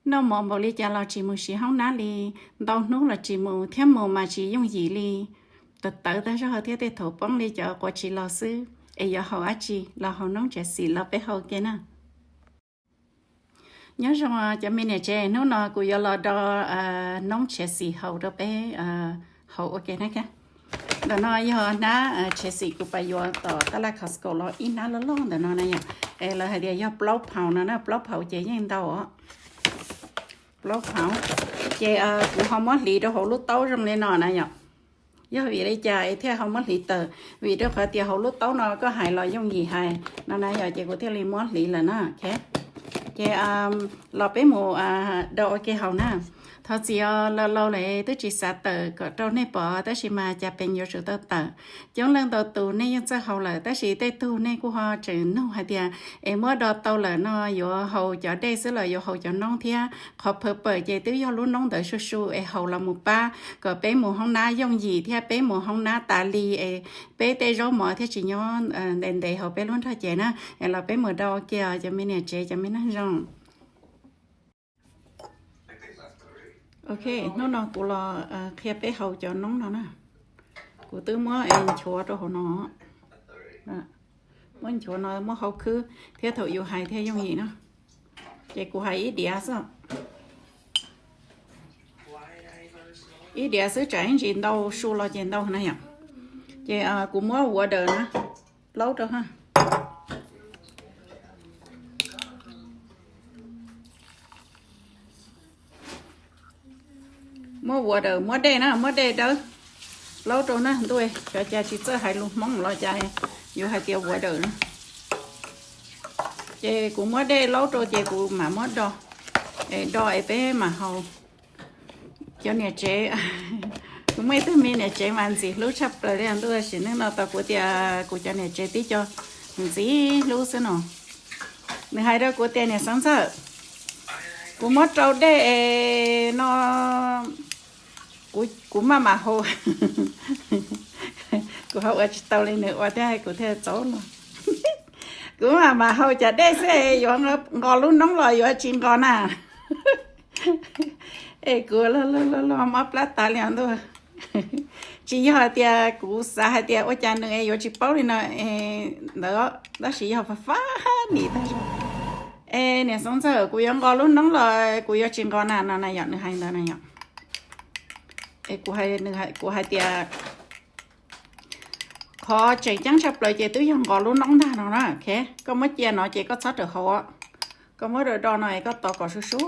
Noj mov npaum li cas los tsis mus siv hoob nab li, ntau hnub los tsis mus thiab mus mas tsis yooj yim li. Tawv tawv tag zog thiab tej thaum poob li cov quav tsis los xwb, es yuav haus dab tsi? Los haus noob tshiav xim los peb haus ua ke na. Nyob zoo cov me niam tsev, hnub no kuv yuav los do noob tshiav xim haus rau peb haus ua ke na. Ntawm no yog hnab tshiav xim kuv pab yuav tom tab laj Costco los ib hnab loj loj ntawm no na yom. Es lawv hais tias yog plaub phaus no na, plaub phaus ces yeej ntau os. Plaub phaus. Ces kuv ho muab hliv rau hauv lub taub zoo li no na yom. Yog vim li cas es thiaj ho muab hliv tawm? Vim rau qhov tias hauv lub taub no koj hais los yooj yim hais no na yom, ces kuv thiaj li muab hliv lawm na. Ces los peb mus do ua ke haus na. Thov txim os, laus laus lawm twb tsis xav tawm kom rau nej pom, tab sis mas cas pes yuav tsum tau tawm. Coob leej ntau tus nej yeej txawj haus lawm, tab sis tej tug nej kuj ho tseem nug hais tias es muab do tau lawm no yuav haus cov dej xwb los yuav haus cov noob thiab? Qhov phaws pawm ces twb yog lub noob ntawd su su es haus los mus pab kom peb mus hoob nab yooj yim thiab peb mus hoob nab tas li es peb tej zaub mov thiaj tsis nyob ntev ntev hauv peb lub nrog cev na. Es los peb mus do ua ke os cov me niam tsev, cov me neeg zoo. Ok, hnub no kuv los qhia peb haus cov noob no na. Kuv twb muab nchuav rau hauv no, muab nchuav no muab hau khwb thiab thaum yus hais thiaj yooj yim na. Ces kuv hais ib diav xwb, ib diav xwb tsam ib ntsis ntau su los ces ntau na yom. Ces kuv muab water na, plaub rau ha. Muab water, muab dej na, muab dej dawb, laub rau na ntuj, cov cas tsis txawj hais lus Hmoob los cas yuav hais tias water na. Ces kuv muab dej laub rau ces kuv mam muab do, es do es peb mam haus. Cov niam tsev, kuv muaj ib tug me niam tsev mas ntxim hlub tshaj plaws li ntuj, sim neej no tau kuv tias kuv cov niam tsev tib co ntxim hlub xwb no. Nws hais rau kuv tias niam Xeev Ntxawg, kuv muab rau dej es no kuv maj mam haus, kuv ho ua tsis tau li nws ua thiab kuv thiaj txaub no. Kuv maj mam haus cov dej xwb yuav nqos lub noob los yuav tsis nqos na. Es kuv los los mob plab tas li ntuj. Tsis yog hais tias kuv xav hais tias ua cas nws yuav tsis paub li no ntawd, tab sis yog faj faj nim tag zog. Es niam Xeev Ntxawg, kuv yuav nqos lub noob los kuv yuav tsis nqos na no na yom, nws hais ntawd na yom. Es kuv hais tias qhov tseem ceeb tshaj plaws ces twb yog nqos lub noob ntag no na. Koj muab cia no ces koj txhob rawm haus, koj muab do do no es koj tos kom su su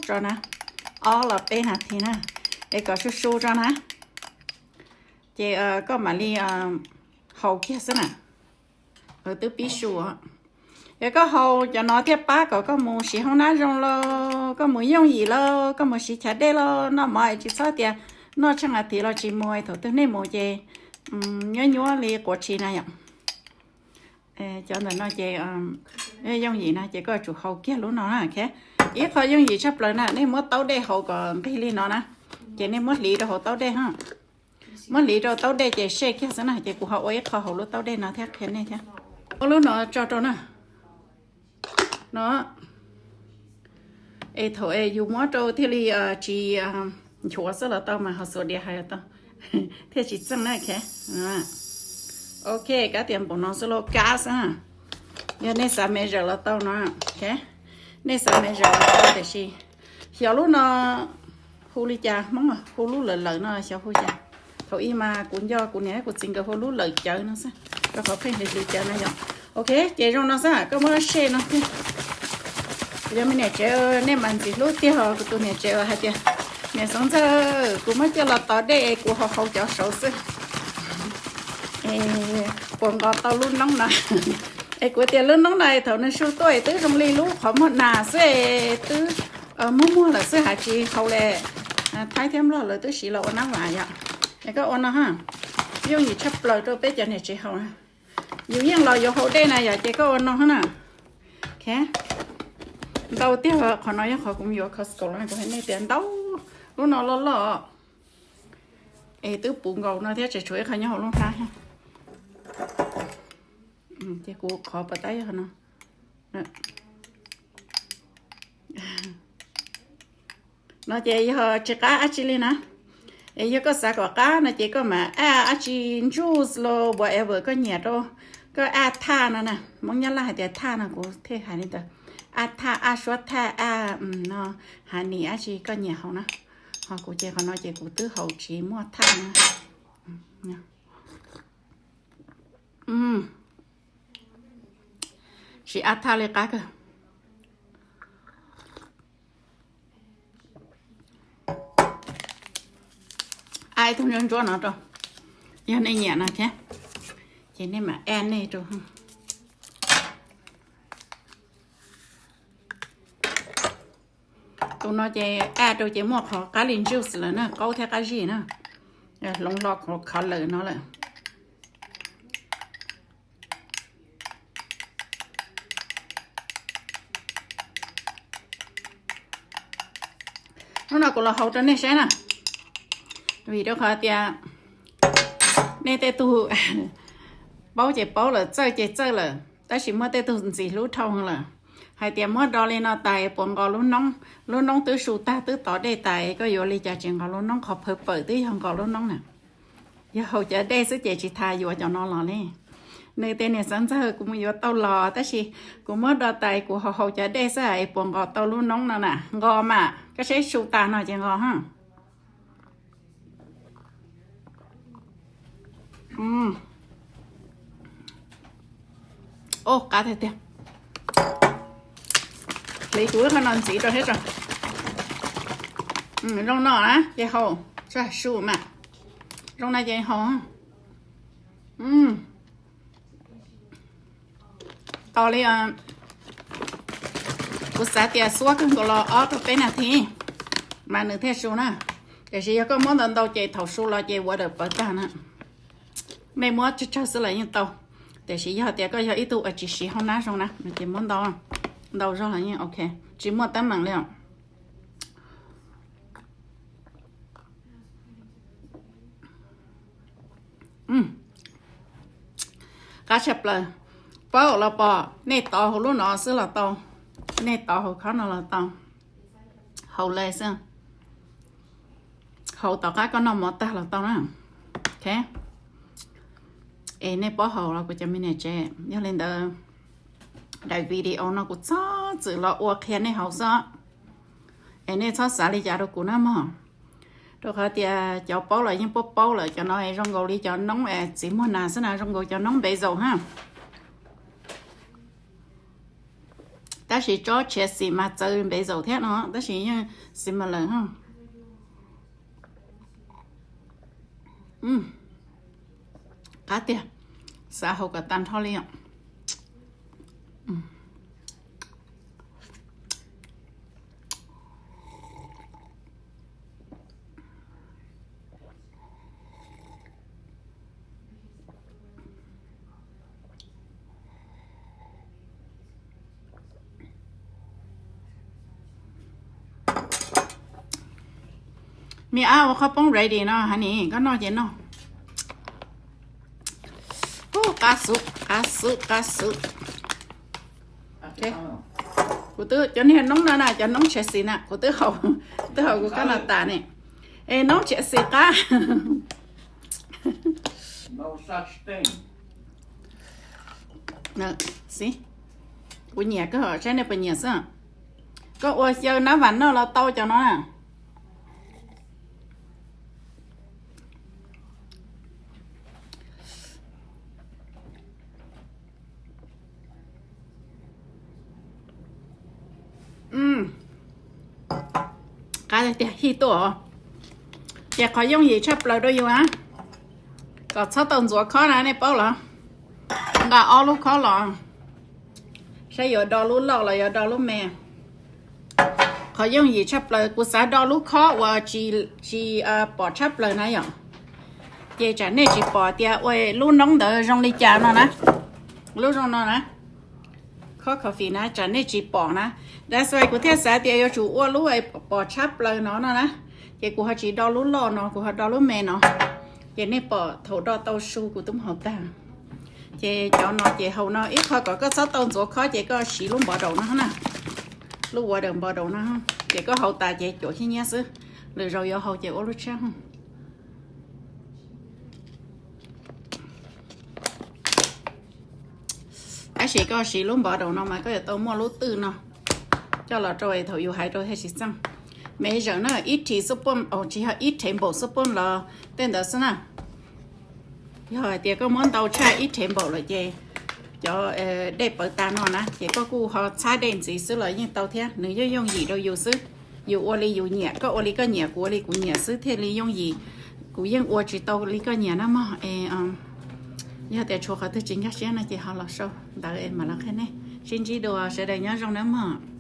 tso na, ob los peb nas this na, es kom su su tso na, ces koj mam li haus kiag xwb na. Twb pib su, yog koj haus cov no thiaj pab kom koj mus siv hoob nab zoo lauj, koj mus yooj yim lauj, koj mus siv chav dej lauj, noj mov es tsis txhob tias noj tsheej nas this los tsis mus, thaum twg nej mus ces nyuab nyuab li quav tshis na yom. Cov ntawm no ces yooj yim na ces koj tsum haus kiag lub no na. Ib qho yooj yim tshaj plaws na, nej muab taub dej haus kom nqig li no na, ces nej muab hliv rau hauv taub dej ha. Muab hliv rau taub dej ces sej kiag xwb na, ces kuv ho ua ib qho hauv lub taub dej no thiab qhia nej thiab. Muab lub no tso rau na. No, es thaum es yus muab rau thiaj li tsis nchuav xwb los tau mas ho xuas diav hais los tau, thiaj tsis txeej na. Ok, kab tias npaum no xwb los kab xwb. Yog nej xav me zawm los tau no, nej xav me zawm los tau, tiam sis xyov lub no hu li cas, Hmoob hu lub lawm lawm no xyov hu cas. Thaum ub mas kuv nco kuv niam kuv txiv nkawd hu lub lawm cawv no xwb, rau qhov pheej hliv hliv cawv na yom. Ok, ces zoo no xwb, koj muab sej no tiag. Kuv cov me niam tsev, nej mas ntxim hlub tiag os. Kuv tus niam tsev hais tias, niam Xeev Ntxawg, kuv muab coj los tos dej es kuv ho haus cov saud xwb, puas nqos tau lub noob no? Es kuv tias lub noob no thaum nws su tuaj es twb zoo li lub qhov muag nas xwb, twb muag muag lawm xwb, hais tsis haus li. Thaib thiab Nplog lawv twb siv los ua nab vam yom. Es koj ua no ha, yooj yim tshaj plaws rau peb cov niam tsev haus. Yus yeej los yuav haus dej na yom, ces koj ua no na. Ntau tiag, qhov no yog qhov kuv yuav Costco los kuv hais nej tias ntau, lub no loj loj es twb puv nkaus no thiab, tseem tshuav ib qho nyob hauv lub hnab. Ces kuv qhov pas tab yog no. No ces yog tsis qab dab tsi li na. Es yog koj xav kom qab no ces koj mam add dab tsi, juice los whatever koj nyiam rau. Koj add thaj no na, Hmoob Nyab Laj hais tias thaj no kuv thiaj hais li ntawd. Add thaj, add suab thaj, add no, honey dab tsi koj nyiam haus na. Ho kuv ces qhov no ces kuv twb haus tsis muaj thaj na. Tsis add thaj li qab kawg. Add ib tug ntsuab ntsuab no rau, yog nej nyiam no thiab, ces nej mam add nej rau. Tus no ces add rau ces muaj qhov qab li juice lawm na, qaub thiab qab zib na. Hloov hlo color no lawm. Hnub no kuv los haus rau nej saib na, vim rau qhov tias nej tej tug paub ces paub lawm, txawj ces txawj lawm, tab sis muaj tej tug ntxim hlub dhau lawm. Hais tias muab do li no tas puas nqos lub noob? Lub noob twb su tag twb tov dej tas, koj yuav li cas tsis nqos lub noob? Qhov phawj pawm twb yog nqos lub noob na. Yog haus cov dej xwb ces tsis tas yuav cov no los li. Nws tias niam Xeev Ntxawg, kuv mus yuav tau los tab sis kuv muab do tas kuv haus haus cov dej xwb es puas nqos tau lub noob no na? Nqos mas, koj saib su tas no ces nqos ha. Qab tiag tiag. Hliv kuv lub qhov no ntxiv rau thiab tso. Zoo no na ces haus, su mas. Zoo no ces haus. Tos li, kuv xav tias xuab kawg nkaus los ob rau peb nas this mas nws thiaj su na. Tiam sis yog koj muab ntau ntau ces thaum su los ces water pawv tag na. Nej muab tsawg tsawg xwb los yeej tau. Tiam sis yog tias koj yog ib tug uas tsis siv hauv nab zoo na, ces muab ntau, ntau zog los yeej ok, tsis muaj teeb meem li os. Qab tshaj plaws. Paub los pom, nej tov hauv lub no xwb los tau, nej tov hauv khob no los tau, haus li xwb, haus tom qab koj noj mov tag los tau na. Es nej paub haus los kuv cov me niam tsev, yog li ntawd daim video no kuv txhob txwm los ua qhia nej haus xwb, es nej txhob xav li cas rau kuv na mog. Rau qhov tias cov paub los yeej paub paub lawm, cov no zoo nkaus li cov noob txiv muag nas xwb na, zoo nkaus cov noob npe zaum ha. Tab sis tsob tshiav xim mas txawv npe zaum thiab no, tab sis yeej similar ha. Qab tiag, xav haus kom tag nrho li os. Me ab ua qhob poob ready no ha ni, koj noj ces noj. Qab xwb, qab xwb, qab xwb. Kuv twb, cov niag noob no na, cov noob tshiav xis na, kuv twb haus, twb haus kuv kab no tas ne. Es noob tshiav xis qab. Kuv nyiam kawg, saib nej puas nyiam xwb. Koj ua xyaw nab vam noj los tau cov no na. Qab tiag, hij tuaj. Ces qhov yooj yim tshaj plaws rau yus na, kom txhob tau ntxuav khob na, nej paub los? Nqa ob lub khob los, saib yuav do lub loj los yuav do lub me. Qhov yooj yim tshaj plaws, kuv xav do lub khob uas tsis pom tshaj plaws na yom. Ces tsam nej tsis pom tias ua lub noob ntawd zoo li cas no na. Lub zoo no na, khob coffee na, tsam nej tsis pom na. That's why kuv thiaj xav tias yuav tsum ua lub pom tshaj plaws no no na. Ces kuv ho tsis do lub loj no, kuv ho do lub me no. Ces nej pom thaum do tau su kuv twb haus tag. Ces cov no ces haus no ib qho kom koj txhob tau ntxuav khob ces koj siv lub npov daum no na. Lub water npov daum no. Ces koj haus tas ces cuam khib nyiab xwb, lwm zaus yuav haus ces ua lub tshiab. Tab sis koj siv lub npov daus no mas koj yuav tau muaj lub twj no coj los rau thaum yus hais rau thiaj tsis txeej. Me zawm na, ib rhi xub poj, tsis yog ib rhe npaum xub poj los tej ntawd xwb na. Yog hais tias koj muab ntau tshaj ib rhe npaum lawm ces cov dej pawv tas no na ces koj kuj ho txhab dej ntxiv xwb los yeej tau thiab, nws yeej yooj yim rau yus xwb. Yus ua li yus nyiam, koj ua li koj nyiam, kuv ua li kuv nyiam xwb thiaj li yooj yim. Kuv yeej ua tsis tau li koj nyiam na mog. Yog tias tshuav qhov twg tsis nkag siab no ces ho los sau ntawv es mam los qhia nej. Sib ntsib dua, sawv daws nyob zoo na mog.